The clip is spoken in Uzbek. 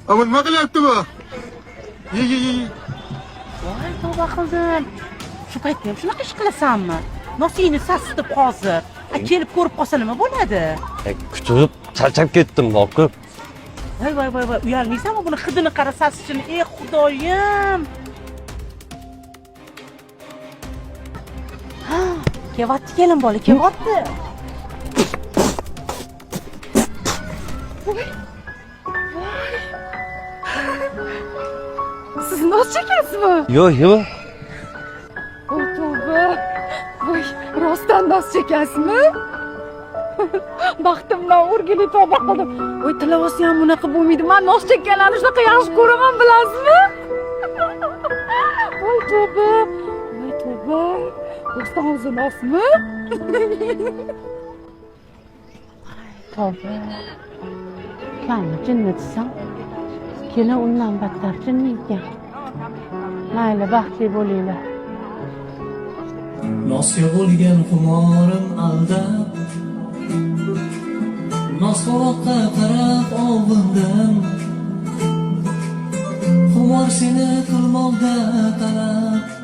Bu nima qilyapti bu? Ye, ye, ye, ye. Voy, tavba qildim. Shu paytda ham shunaqa ish qilasanmi? Nosingni sasitib hozir. A, kelib ko'rib qolsa nima bo'ladi? Kutib charchab ketdim, borku. Voy, voy, voy, voy, uyalmaysanmi buni hidini qara, sasishini? Ey, xudoyim. Ha, kelyapti kelin bola, kelyapti. Siz nos chekasizmi? Yo'q, yo'q. Voy, tavba. Voy, rostdan nos chekasizmi? Baxtimdan o'rgilib tavba qildim. Voy, tilavosi ham bunaqa bo'lmaydi. Man nos chekkanlarni shunaqa yaxshi ko'raman, bilasizmi? Voy, tavba. Voy, tavba. Rostdan o'zi nosmi? Tavba. Kamni jinni desam, kelin undan battar jinni ekan. Mayli, baxtli bo'linglar. Nosga bo'lgan xumorim aldab, Nosqovoqqa qarab oldindan. Xumor seni qilmoqda talab.